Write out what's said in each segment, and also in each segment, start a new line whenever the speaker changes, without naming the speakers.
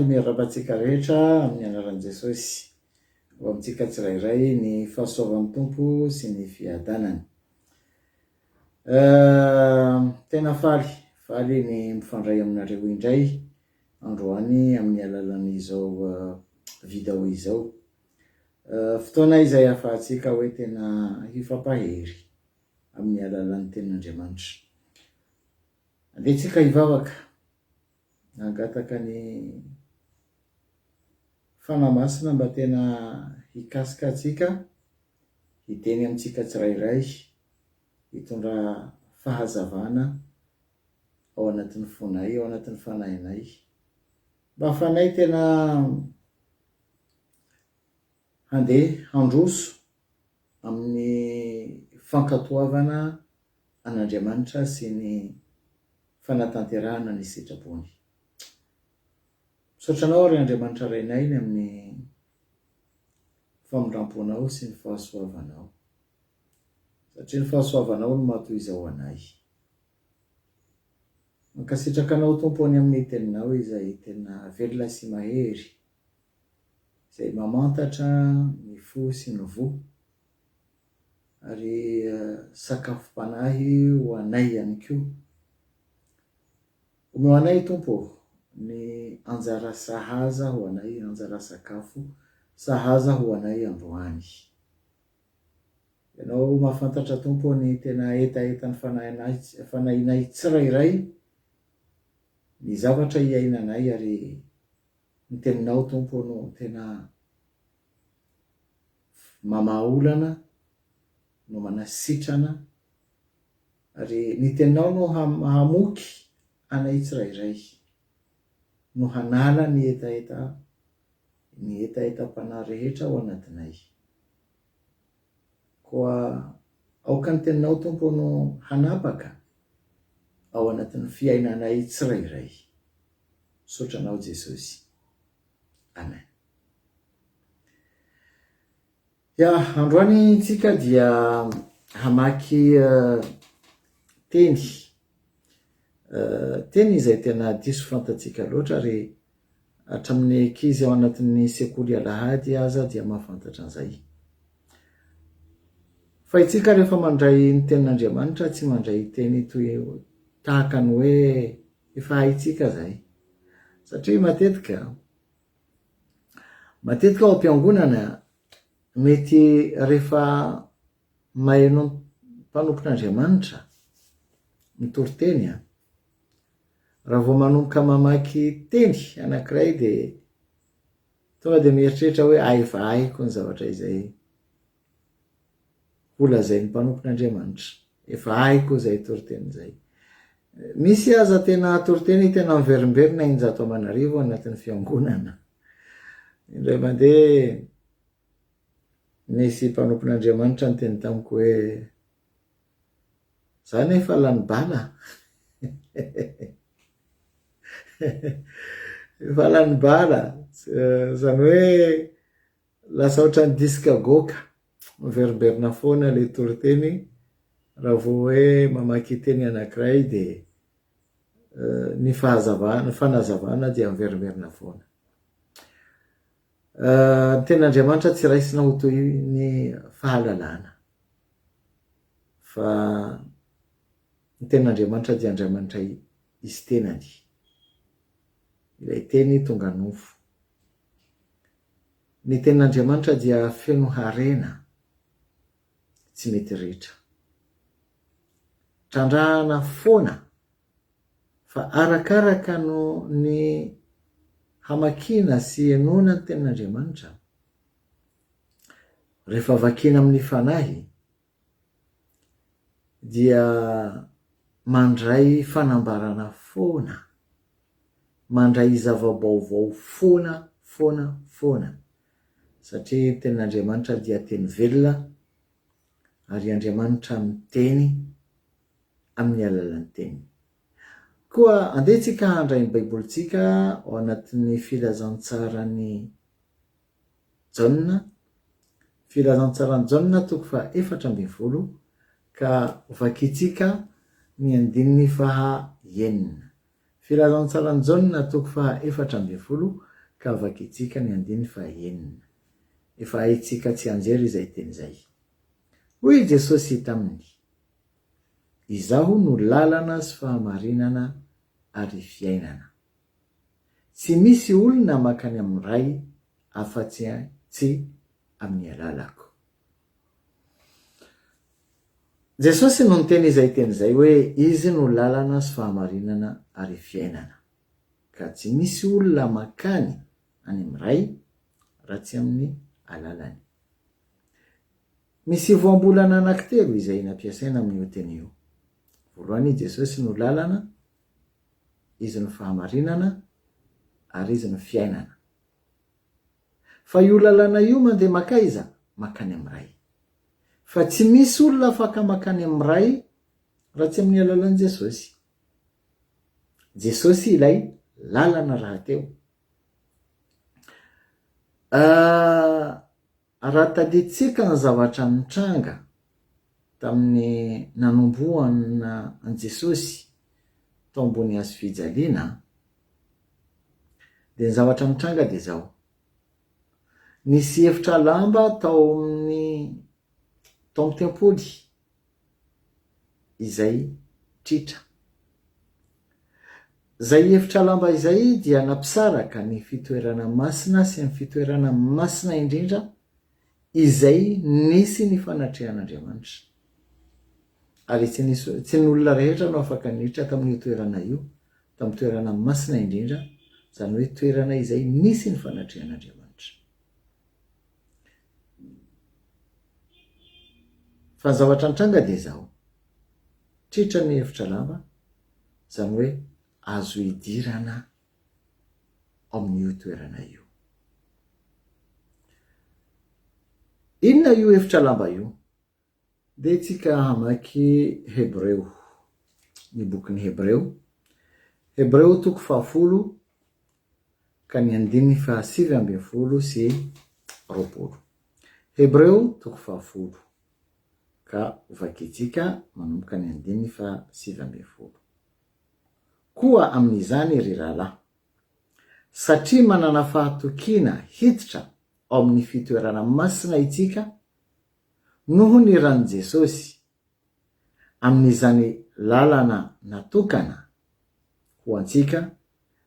Faly miarahaba antsika rehetra amin'ny anaran'i Jesosy. Ho amintsika tsirairay ny fahasoavan'ny Tompo sy ny fiadanany. Tena faly, faly ny mifandray aminareo indray androany amin'ny alalan'izao video izao. Fotoana izay ahafahantsika hoe tena hifampahery amin'ny alalan'ny tenin'Andriamanitra. Andeha tsika hivavaka, hangataka ny Fanahy Masina mba tena hikasika antsika, hiteny amintsika tsirairay, hitondra fahazavana ao anatin'ny fonay, ao anatin'ny fanahinay, mba hahafahanay tena handeha handroso amin'ny fankatoavana an'Andriamanitra sy ny fanatanterahana ny sitrapony. Misaotra Anao ry Andriamanitra Rainay ny amin'ny famindramponao sy ny fahasoavanao. Satria ny fahasoavanao no maha toy izao anay. Mankasitraka Anao Tompo ny amin'ny Teninao izay tena velona sy mahery, izay mamantatra ny fo sy ny voa. ary sakafom-panahy ho anay ihany koa. Omeo anay, Tompo ô, ny anjara sahaza ho anay, anjara sakafo sahaza ho anay androany. Ianao mahafantatra, Tompo ô, ny tena hetahetan'ny fanahinay, fanahinay tsirairay, ny zavatra iainanay ary ny Teninao, Tompo ô, no tena mamaha olana, no manasitrana, ary ny Teninao no hamoky anay tsirairay, no hanala ny hetaheta, ny hetahetam-panahy rehetra ao anatinay. Koa aoka ny Teninao, Tompo, no hanapaka ao anatin'ny fiainanay tsirairay. Misaotra Anao, Jesosy. Amen. Ya, androany tsika dia hamaky teny, teny izay tena diso fantatsika loatra ary hatramin'ny ankizy ao anatin'ny sekoly alahady aza dia mahafantatra an'izay. Fa itsika rehefa mandray ny tenin'Andriamanitra tsy mandray teny toy tahaka ny hoe efa haintsika izay. Satria matetika Matetika ao am-piangonana, mety rehefa maheno mpanompon'Andriamanitra mitory teny an, raha vao manomboka mamaky teny anankiray dia tonga dia mieritreritra hoe hay efa haiko ny zavatra izay ho lazain'ny mpanompon'Andriamanitra. Efa haiko izay toriteny izay. Misy aza tena toriteny tena miverimberina 600 aman'arivo anatin'ny fiangonana. Indray mandeha nisy mpanompon'Andriamanitra niteny tamiko hoe za nefa lany bala. Efa lany bala. Izany hoe Lasa ohatran'ny disque goka, miverimberina foana ilay toriteny, raha vao hoe mamaky teny anankiray dia ny fahazavana, ny fanazavana dia miverimberina foana. Ny tenin'Andriamanitra tsy raisina ho toy ny fahalalana, fa ny tenin'Andriamanitra dia Andriamanitra izy tenany, ilay teny tonga nofo. Ny Tenin'Andriamanitra dia feno harena tsy mety ritra. Trandrahana foana fa arakaraka no ny hamakiana sy henoana ny Tenin'Andriamanitra, rehefa vakiana amin'ny fanahy, dia mandray fanambarana foana, mandray zava-baovao foana foana foana, satria ny tenin'Andriamanitra dia teny velona ary Andriamanitra miteny amin'ny alalan'ny teniny. Koa andeha tsika handray ny Baibolintsika ao anatin'ny filazantsaran'i Jaona, Filazantsaran'i Jaona toko faha 14 ka vakintsika ny andininy faha enina. Filazantsaran'i Jaona toko faha 14. Ka vakintsika ny andininy fahaenina. Efa haintsika tsianjery izay teny izay. Hoy i Jesosy taminy, Izaho no lalana sy fahamarinana ary fiainana. Tsy misy olona mankany amin'ny Ray afa-tsy tsy amin'ny alalako. Jesosy no niteny izay teny izay hoe Izy no lalana sy fahamarinana ary fiainana. Ka tsy misy olona mankany any amin'ny Ray raha tsy amin'ny alalany. Misy voambolana anankitelo izay nampiasaina amin'io teny io. Voalohany i Jesosy no lalana, Izy no fahamarinana ary Izy no fiainana. Fa io lalana io mandeha makaiza? Makany amin'ny Ray. Fa tsy misy olona afaka makany amin'ny Ray raha tsy amin'ny alalan'i Jesosy. Jesosy ilay lalana rahateo. Ah, Raha tadidintsika ny zavatra nitranga tamin'ny nanombohana an'i Jesosy tao ambony hazo fijaliana, dia ny zavatra nitranga dia izao, nisy efitra lamba tao amin'ny tao amin'ny tempoly izay tritra. Izay efitra lamba izay dia nampisaraka ny fitoerana masina sy ny fitoerana masina indrindra izay nisy ny fanatrehan'Andriamanitra. Ary tsy nisy, tsy ny olona rehetra no afaka niditra tamin'io toerana io, tamin'ny toerana masina indrindra, izany hoe toerana izay nisy ny fanatrehan'Andriamanitra. Fa ny zavatra nitranga dia izao, tritra ny efitra lamba, izany hoe azo idirana ao amin'io toerana io. Inona io efitra lamba io? Ndeha tsika hamaky Hebreo, ny bokin'ny Hebreo, Hebreo toko fahafolo ka ny andininy fahasivy 19 sy 20. Hebreo toko fahafolo ka hovakintsika manomboka ny andininy faha-19. Koa amin'izany, ry rahalahy, satria manana fahatokiana hiditra ao amin'ny fitoerana masina itsika noho ny ran'i Jesosy, amin'izany lalana natokana ho antsika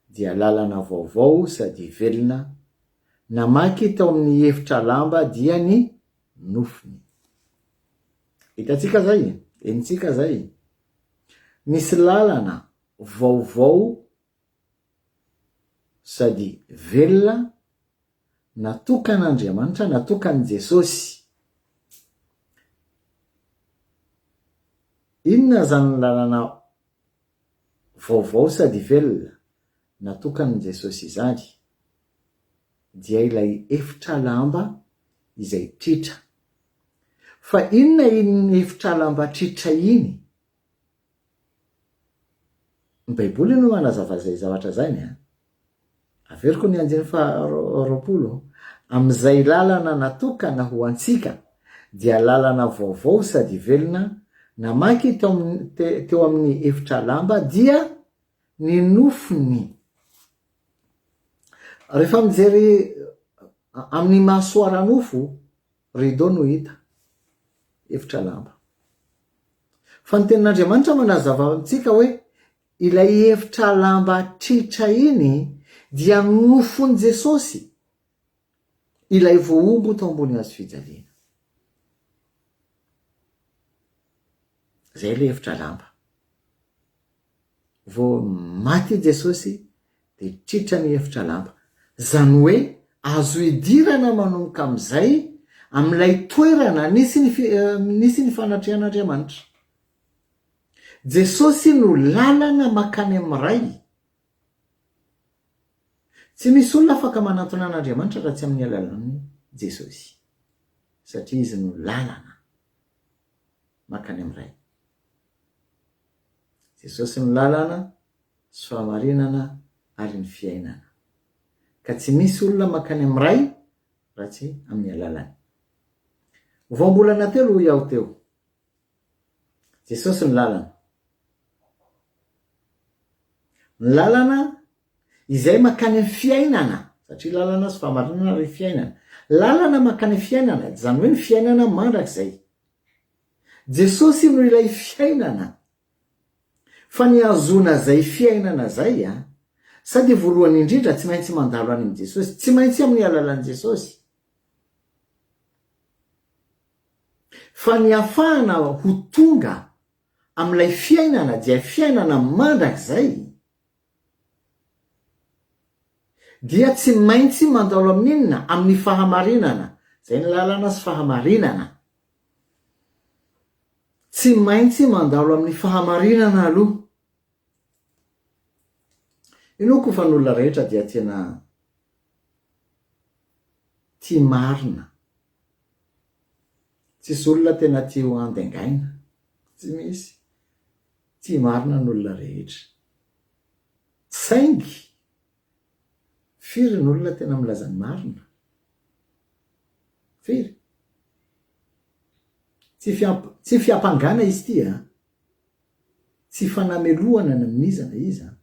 dia lalana vaovao sady velona, namaky tao amin'ny efitra lamba dia ny nofony. Hitantsika zay, henontsika zay. Misy lalana vaovao sady velona natokan'Andriamanitra, natokan'i Jesosy. Inona izany lalana vaovao sady velona natokan'i Jesosy izany? Dia ilay efitra lamba izay tritra. Fa inona iny efitra lamba tritra iny? Ny Baiboly no manazava izay zavatra izany an. Averiko ny andininy faha 20, Amin'izay lalana natokana ho antsika dia lalana vaovao sady velona namaky teo amin'ny efitra lamba dia ny nofony. Rehefa mijery amin'ny maso ara-nofo, rideau no hita, efitra lamba. Fa ny Tenin'Andriamanitra manazava amintsika hoe ilay efitra lamba tritra iny dia nofon'i Jesosy, ilay voahombo tao ambony hazo fijaliana. Izay ilay efitra lamba. Vao maty i Jesosy dia tritra ny efitra lamba. Izany hoe azo idirana manomboka amin'izay amin'ilay toerana nisy ny nisy ny fanatrehan'Andriamanitra. Jesosy no lalana mankany amin'ny Ray. Tsy misy olona afaka manantona an'Andriamanitra raha tsy amin'ny alalan'i Jesosy, satria Izy no lalana mankany amin'ny Ray. Jesosy no lalana sy fahamarinana ary ny fiainana. Ka tsy misy olona mankany amin'ny Ray raha tsy amin'ny alalany. Voambolana telo hoy aho teo. Jesosy no lalana. Ny lalana izay mankany amin'ny fiainana. Satria lalana sy fahamarinana ary fiainana. Lalana mankany fiainana, izany hoe ny fiainana mandrakizay. Jesosy no ilay fiainana. Fa ny hahazoana izay fiainana izay, sady voalohany indrindra tsy maintsy mandalo any amin'i Jesosy, tsy maintsy amin'ny alalan'i Jesosy. Fa ny hahafahana ho tonga amin'ilay fiainana dia fiainana mandrakizay dia tsy maintsy mandalo amin'inona? Amin'ny fahamarinana. Izay ny lalana sy fahamarinana. Tsy maintsy mandalo amin'ny fahamarinana aloha. Inoako fa ny olona rehetra dia tena tia marina. Tsisy olona tena tia ho andengaina. Tsy misy. Tia marina ny olona rehetra. Saingy, firy ny olona tena milaza ny marina? Firy? Tsy tsy fiampangana izy ity a! Tsy fanamelohana na amin'iza na iza,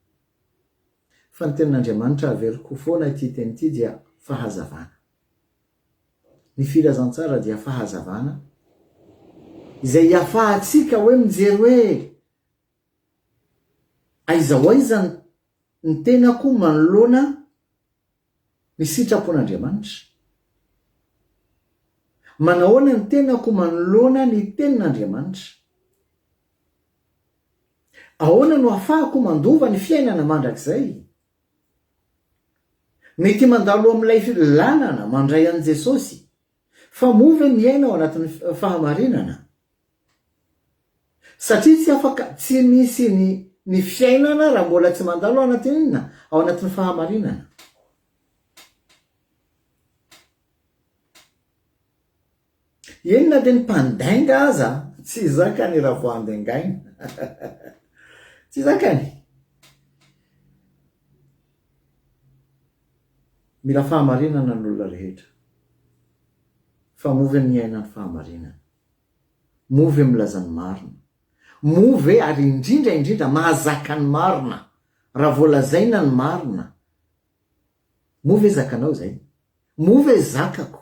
fa ny tenin'Andriamanitra averiko foana ity teny ity dia fahazavana. Ny filazantsara dia fahazavana izay hiafahantsika hoe mijery hoe aiza ho aiza ny tenako manoloana ny sitrapon'Andriamanitra. Manahoana ny tenako manoloana ny tenin'Andriamanitra? Ahoana no ahafahako mandova ny fiainana mandrakizay? Mety mandalo amin'ilay lalana mandray an'i Jesosy, fa moa ve miaina ao anatin'ny fahamarinana? Satria tsy afaka, tsy misy ny ny fiainana raha mbola tsy mandalo ao anatin'inona? Ao anatin'ny fahamarinana. Eny na dia ny mpandainga aza tsy zakany raha vao andaingaina. Tsy zakany. Mila fahamarinana ny olona rehetra. Fa moa ve miaina ny fahamarinana? Moa ve milaza ny marina? Moa ve ary indrindra indrindra mahazaka ny marina? Raha vao lazaina ny marina, moa ve zakanao izay? Moa ve zakako?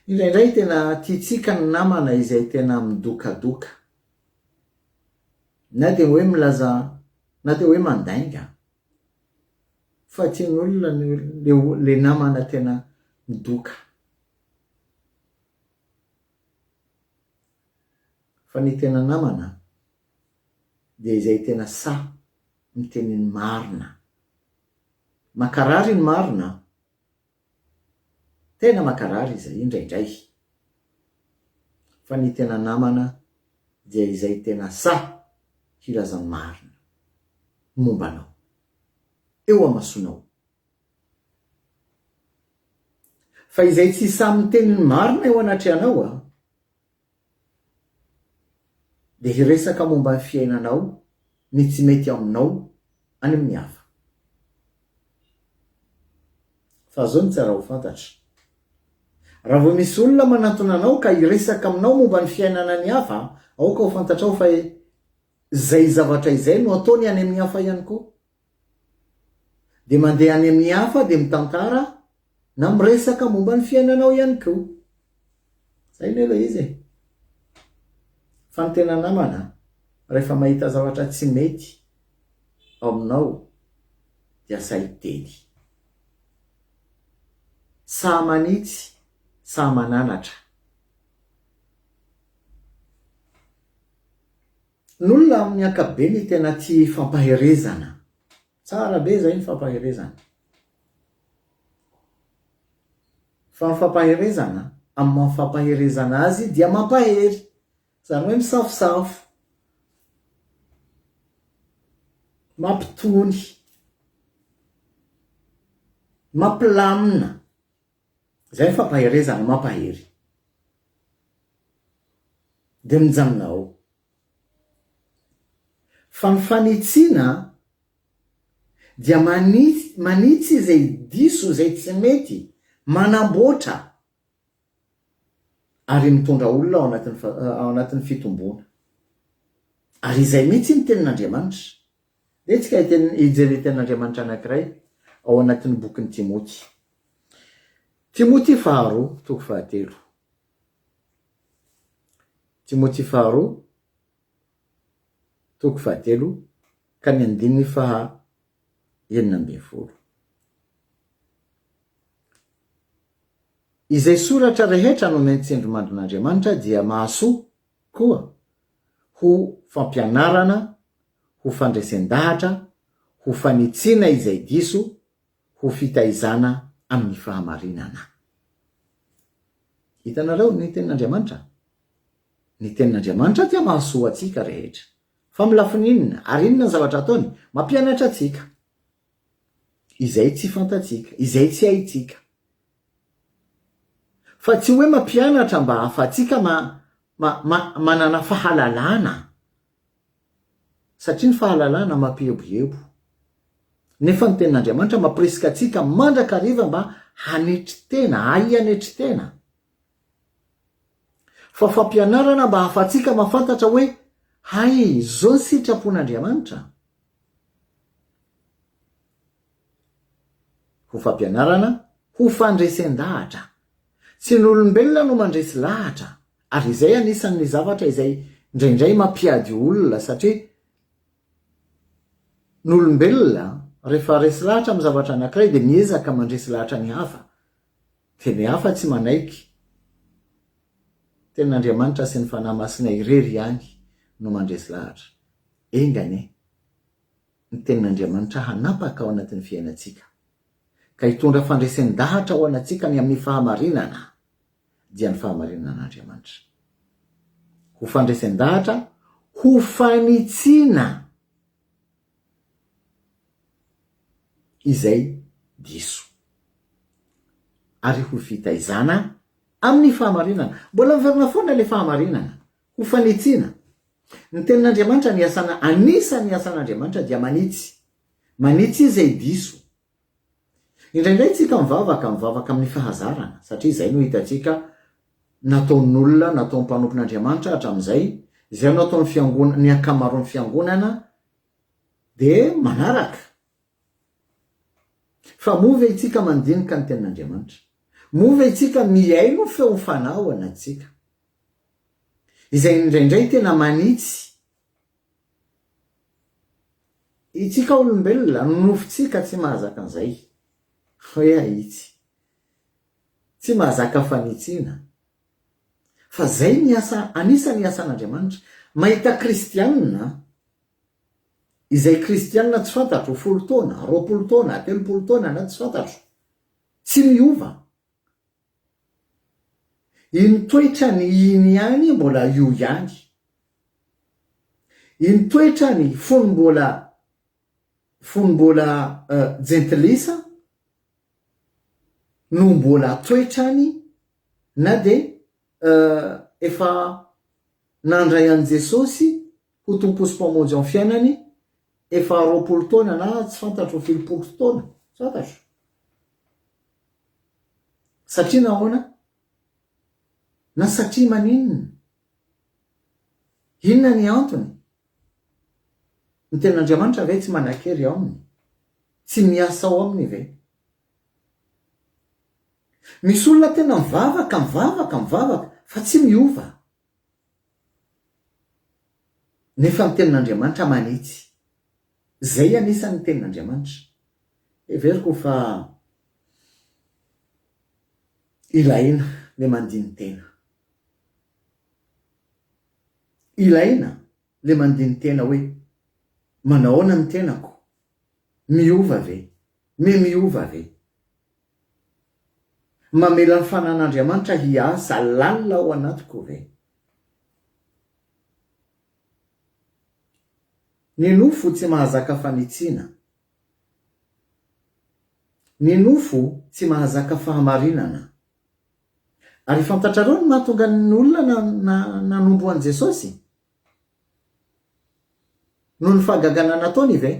Indraindray tena tiantsika ny namana izay tena midokadoka. Na dia hoe milaza, na dia hoe mandainga. Fa tian'olona ny le le namana tena midoka. Fa ny tena namana dia izay tena sahy miteny ny marina. Mankarary ny marina an! Tena mankarary izay indraindray. Fa ny tena namana dia izay tena sahy hilaza ny marina momba anao. Eo amasonao. Fa izay tsy sahy miteny ny marina eo anatrehanao an! Dia hiresaka momba ny fiainanao, ny tsy mety aminao any amin'ny hafa. Fa zao no tsara ho fantatra, raha vao misy olona manantona anao ka hiresaka aminao momba ny fiainana ny hafa, aoka ho fantatrao fa izay zavatra izay no ataony any amin'ny hafa ihany koa. Dia mandeha any amin'ny hafa dia mitantara na miresaka momba ny fiainanao ihany koa. Zay anie ilay izy e. Fa ny tena namana, rehefa mahita zavatra tsy mety ao aminao dia sahy hiteny. Sahy manitsy, sahy mananatra. Ny olona amin'ny ankapobeny tena tia fampaherezana. Tsara be izay ny fampaherezana. Fa ny fampaherezana, amin'ny maha fampaherezana azy dia mampahery. Izany hoe misafosafo. Mampitony. Mampilamina. Izay ny fampaherezana, mampahery. Dia mijanona ao. Fa ny fanitsiana dia manitsy manitsy izay diso, izay tsy mety, manamboatra ary mitondra olona ao anatin'ny ao anatin'ny fitomboana. Ary izay mihitsy ny tenin'Andriamanitra. Ndeha tsika hiteny hijery tenin'Andriamanitra anankiray ao anatin'ny bokin'i Timoty. Timoty faharoa, toko fahatelo. Timoty faharoa, toko fahatelo, ka ny andininy faha 16. Izay soratra rehetra nomen-tsindrimandrin'Andriamanitra dia mahasoa koa ho fampianarana, ho fandresen-dahatra, ho fanitsiana izay diso, ho fitaizana amin'ny fahamarinana. Hitanareo ny tenin'Andriamanitra? Ny tenin'Andriamanitra dia mahasoa antsika rehetra. Fa amin'ny lafiny inona? Ary inona ny zavatra ataony? Mampianatra antsika izay tsy fantatsika, izay tsy haintsika. Fa tsy hoe mampianatra mba hahafahantsika ma, ma, ma, manana fahalalana. Satria ny fahalalana mampieboebo. Nefa ny Tenin'Andriamanitra mampirisika antsika mandrakariva mba hanetry tena, hahay hanetry tena. Fa fampianarana mba hahafahantsika mahafantatra hoe hay izao ny sitrapon'Andriamanitra. Ho fampianarana, ho fandresen-dahatra. Tsy ny olombelona no mandresy lahatra, ary izay anisan'ny zavatra izay indraindray mampiady olona satria ny olombelona rehefa resy lahatra amin'ny zavatra anankiray dia miezaka mandresy lahatra ny hafa. Dia ny hafa tsy manaiky. Tenin'Andriamanitra sy ny Fanahy Masina irery ihany no mandresy lahatra. Enga anie ny Tenin'Andriamanitra hanapaka ao anatin'ny fiainantsika, ka hitondra fandresen-dahatra ho anantsika ny amin'ny fahamarinana, dia ny fahamarinan'Andriamanitra. Ho fandresen-dahatra, ho fanitsiana izay diso, ary ho fitaizana amin'ny fahamarinana. Mbola miverina foana ilay fahamarinana, ho fanitsiana. Ny tenin'Andriamanitra, ny asana, anisan'ny asan'Andriamanitra dia manitsy. Manitsy izay diso. Indraindray tsika mivavaka, mivavaka amin'ny fahazarana, satria izay no hitantsika nataon'olona, nataon'ny mpanompon'Andriamanitra hatramin'izay, izay no ataon'ny fiangonana, ny ankamaroan'ny fiangonana dia manaraka. Fa moa ve isika mandinika ny tenin'Andriamanitra? Moa ve isika mihaino ny feon'ny Fanahy ao anatintsika? Izay indraindray tena manitsy Itsika olombelona, ny nofontsika tsy mahazaka an'izay. Hoe ahitsy. Tsy mahazaka fanitsiana. Fa zay ny asa, anisan'ny asan'Andriamanitra. Mahita kristianina, izay kristianina tsy fantatro, folo taona, 20 taona, 30 taona na tsy fantatro, tsy miova. Iny toetrany iny ihany mbola io ihany. Iny toetrany fony mbola fony mbola jentilisa no mbola toetrany na dia efa nandray an'i Jesosy ho Tompo sy Mpamonjy ao fiainany efa 20 taona na tsy fantatro filopolo taona, tsy fantatro. Satria nahoana? Na satria maninona? Inona ny antony? Ny Tenin'Andriamanitra ve tsy manan-kery ao aminy? Tsy miasa ao aminy ve? Misy olona tena mivavaka, mivavaka, mivavaka, fa tsy miova. Nefa ny Tenin'Andriamanitra manitsy. Izay anisan'ny Tenin'Andriamanitra. Heveriko fa ilaina le mandini-tena. Ilaina le mandini-tena hoe manahoana ny tenako? Miova ve? Me miova ve? Mamela ny fanan'Andriamanitra hiasa lalina ao anatiko ve? Ny nofo tsy mahazaka fanitsiana. Ny nofo tsy mahazaka fahamarinana. Ary fantatrareo ny mahatonga ny olona nanombo an'i Jesosy? Noho ny fahagagana nataony ve?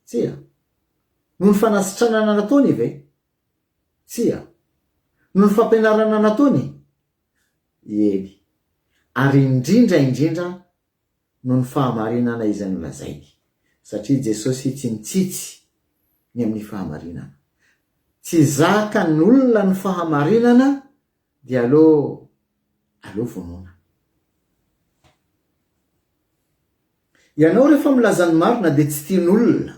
Tsia. Noho ny fanasitranana nataony ve? Tsia. Noho ny fampianarana nataony? Eny. Ary indrindra indrindra noho ny fahamarinana izay nolazainy. Satria Jesosy tsy mitsitsy ny amin'ny fahamarinana. Tsy zakan'ny olona ny fahamarinana dia aleo aleo vonoina. Ianao rehefa milaza ny marina dia tsy tian'olona.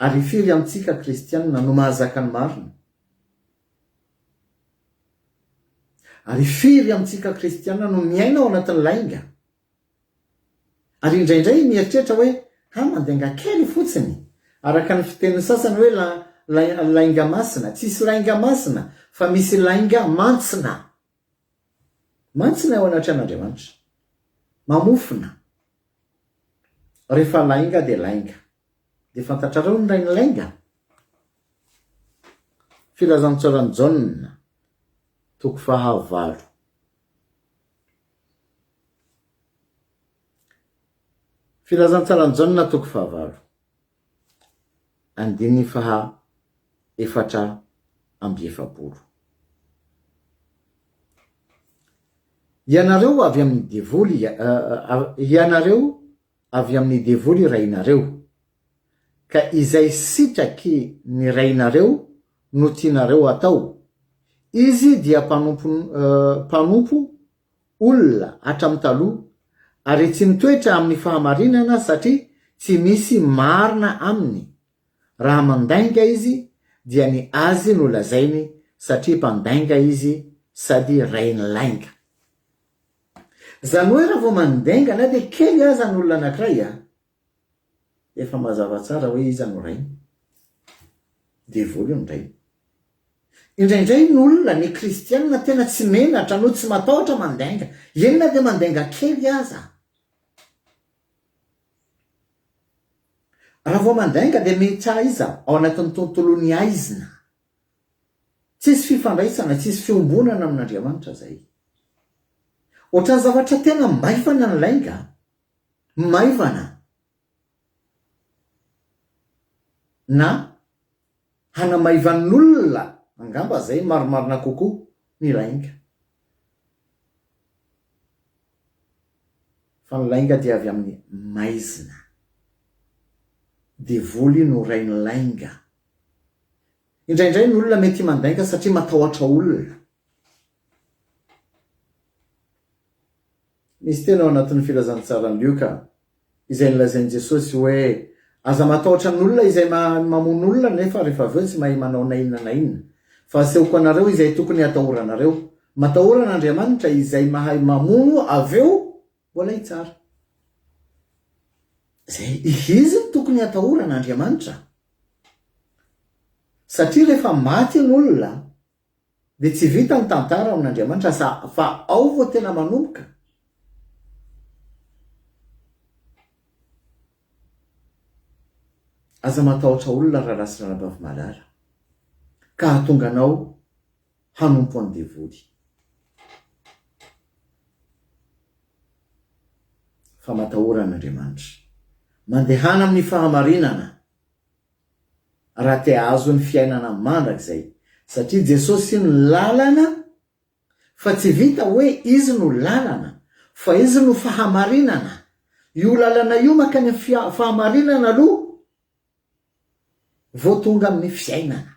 Ary firy amintsika kristianina no mahazaka ny marina? Ary firy amintsika kristianina no miaina ao anatin'ny lainga? Ary indraindray mieritreritra hoe, ha mandainga kely fotsiny, araka ny fitenin'ny sasany hoe la, la, lainga masina. Tsisy lainga masina fa misy lainga mantsina. Mantsina eo anatrehan'Andriamanitra. Mamofona. Rehefa lainga dia lainga. Dia fantatrareo ny rain'ny lainga? Filazantsaran'i Jaona, toko fahavalo. Filazantsaran'i Jaona toko fahavalo, andininy faha 44. Ianareo avy amin'ny devoly, ianareo avy amin'ny devoly rainareo, ka izay sitraky ny rainareo no tianareo atao, izy dia mpanompo mpanompo olona hatramin'ny taloha ary tsy mitoetra amin'ny fahamarinana satria tsy misy marina aminy, raha mandainga izy dia ny azy no lazainy satria mpandainga izy sady rain'ny lainga. Zany hoe raha vao mandainga na dia kely aza ny olona anakiray a, efa mazava tsara hoe iza no rainy. Devoly no rainy. Indraindray ny olona, ny kristianina tena tsy menatra no tsy matahotra mandainga, eny na dia mandainga kely aza. Raha vao mandainga dia mety aiza ao anatin'ny tontolon'ny aizina. Tsisy fifandraisana, tsisy fiombonana amin'Andriamanitra zay. Ohatran'ny zavatra tena maivana ny lainga, maivana. Na hanamaivan'olona angamba zay marimarina kokoa ny lainga. Fa ny lainga dia avy amin'ny maizina. Devoly no rain'ny lainga. Indraindray ny olona mety mandainga satria matahotra olona. Misy teny ao anatin'ny Filazantsaran'i Lioka izay nolazain'i Jesosy hoe, Aza matahotra ny olona izay mamono olona nefa rehefa avy eo tsy mahay manao na inona na inona. Fa asehoko anareo izay tokony hatahoranareo. Matahora an'Andriamanitra izay mahay mamono avy eo mbola hitsara. Izay izy no tokony hatahorana, Andriamanitra. Satria rehefa maty ny olona dia tsy vita ny tantara ao amin'Andriamanitra sa fa ao vao tena manomboka. Aza matahotra olona rahalahy sy ranabavy malala ka hahatonga anao hanompo an'i devoly. Fa matahora an'Andriamanitra. Mandehana amin'ny fahamarinana raha te hahazo ny fiainana mandrakizay, satria Jesosy no lalana, fa tsy vita hoe Izy no lalana, fa Izy no fahamarinana. Io lalana io mankany amin'ny fahamarinana aloha vao tonga amin'ny fiainana.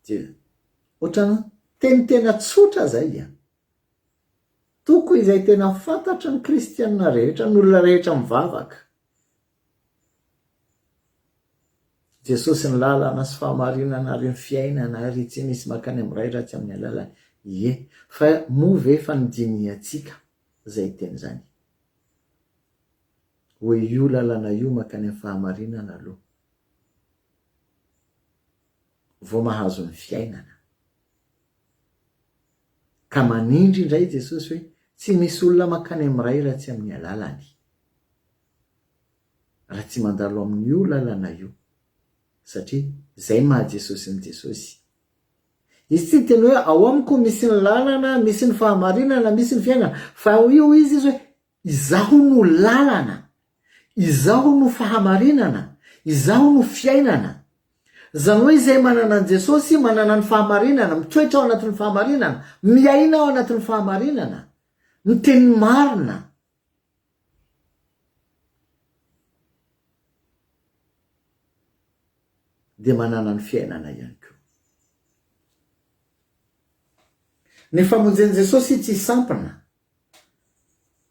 Dia ohatran'ny teny tena tsotra zay a. Toko izay tena fantatry ny kristianina rehetra, ny olona rehetra mivavaka. Jesosy ny lalana sy fahamarinana ary ny fiainana ary tsy misy makany amin'ny Ray raha tsy amin'ny alalany. Ie, fa moa ve efa nodinihantsika izay teny izany? Hoe io lalana io makany amin'ny fahamarinana aloha vao mahazo ny fiainana. Ka manindry indray Jesosy hoe tsy misy olona makany amin'ny Ray raha tsy amin'ny alalany. Raha tsy mandalo amin'io lalana io. Satria zay maha Jesosy an'i Jesosy. Izy tsy niteny hoe ao amiko misy ny lalana, misy ny fahamarinana, misy ny fiainana. Fa io izy izy hoe Izaho no lalana, Izaho no fahamarinana, Izaho no fiainana. Izany hoe izay manana an'i Jesosy manana ny fahamarinana, mitoetra ao anatin'ny fahamarinana, miaina ao anatin'ny fahamarinana, miteny ny marina. Dia manana ny fiainana ihany koa. Ny famonjen'i Jesosy tsy sampona.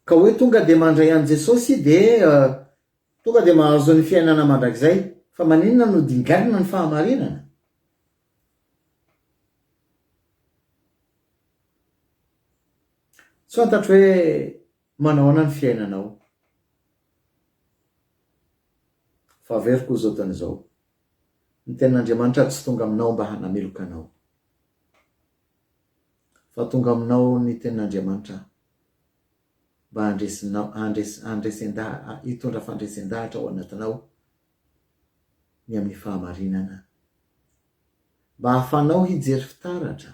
Ka hoe tonga dia mandray an'i Jesosy dia tonga dia mahazo ny fiainana mandrakizay. Fa maninona no dinganina ny fahamarinana? Tsy fantatro hoe manao ahoana ny fiainanao. Fa averiko izao teny izao, ny tenin'Andriamanitra tsy tonga aminao mba hanameloka anao. Fa tonga aminao ny tenin'Andriamanitra mba handresinao, handres, handresen-daha, hitondra fandresen-dahatra ao anatinao ny amin'ny fahamarinana. Mba hahafanao hijery fitaratra,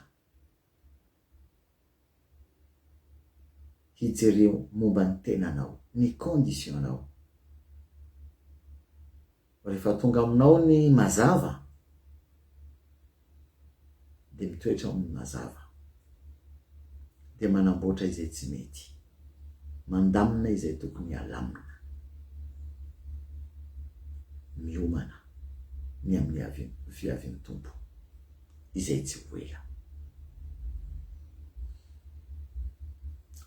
hijery momba ny tenanao, ny condition-nao. Rehefa tonga aminao ny mazava dia mitoetra ao amin'ny mazava. Dia manamboatra izay tsy mety. Mandamina izay tokony halamina. Miomana ny amin'ny fiavian'ny Tompo izay tsy ho ela.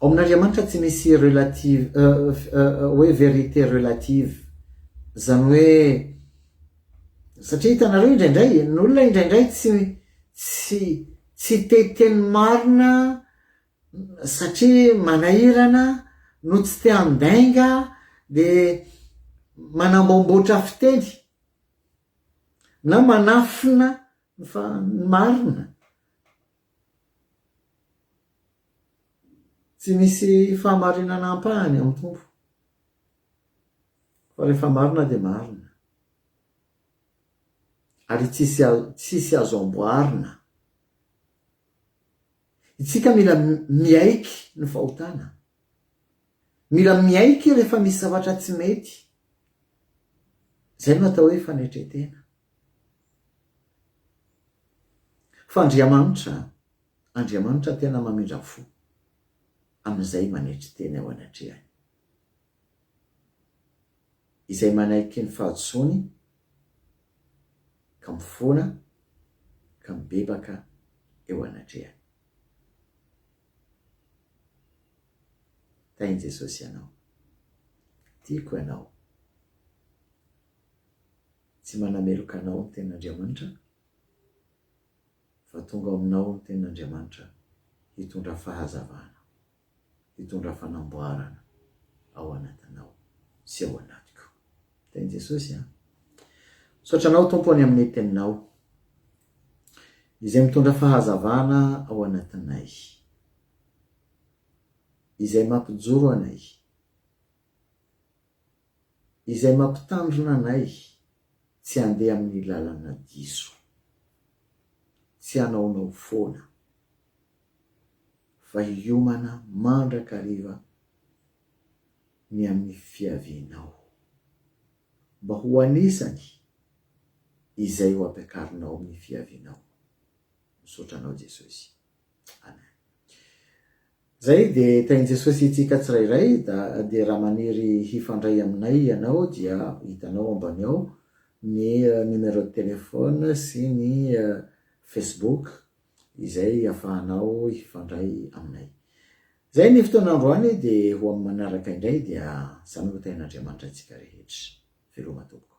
Ao amin'Andriamanitra tsy misy relative hoe vérité relative, zany hoe satria hitanareo indraindray ny olona indraindray tsy tsy tsy te hiteny marina satria manahirana no tsy te handainga de manamboamboatra fiteny na manafina ny fa ny marina. Tsy misy fahamarinana ampahany amin'ny Tompo. Fa rehefa marina dia marina. Ary tsisy tsisy azo amboarina. Itsika mila miaiky ny fahotana. Mila miaiky rehefa misy zavatra tsy mety. Izay no atao hoe fanetren-tena. Fa Andriamanitra, Andriamanitra tena mamindra fo amin'izay manetry tena eo anatrehany. Izay manaiky ny fahadisoany ka mifona ka mibebaka eo anatrehany. Tahin'i Jesosy ianao. Tiako ianao. Tsy manameloka anao ny tenin'Andriamanitra fa tonga ao aminao ny tenin'Andriamanitra hitondra fahazavana, hitondra fanamboarana ao anatinao sy ao anatiko. Tenin'i Jesosy an! Misaotra anao Tompo any amin'ny teninao izay mitondra fahazavana ao anatinay, izay mampijoro anay, Izay mampitandrina anay tsy handeha amin'ny lalana diso, tsy hanaonao foana, fa hiomana mandrakariva ny amin'ny fiavianao, mba ho anisany izay ho ampiakarinao amin'ny fiavianao. Misaotra anao Jesosy. Amen. Zay dia tahin'i Jesosy itsika tsirairay da dia raha maniry hifandray aminay ianao dia hitanao ambany ao ny numéro de téléphone sy ny Facebook izay afahanao hifandray aminay. Zay ny fotoana androany dia ho amin'ny manaraka indray dia samy ho tahin'Andriamanitra antsika rehetra. Veloma tompoko.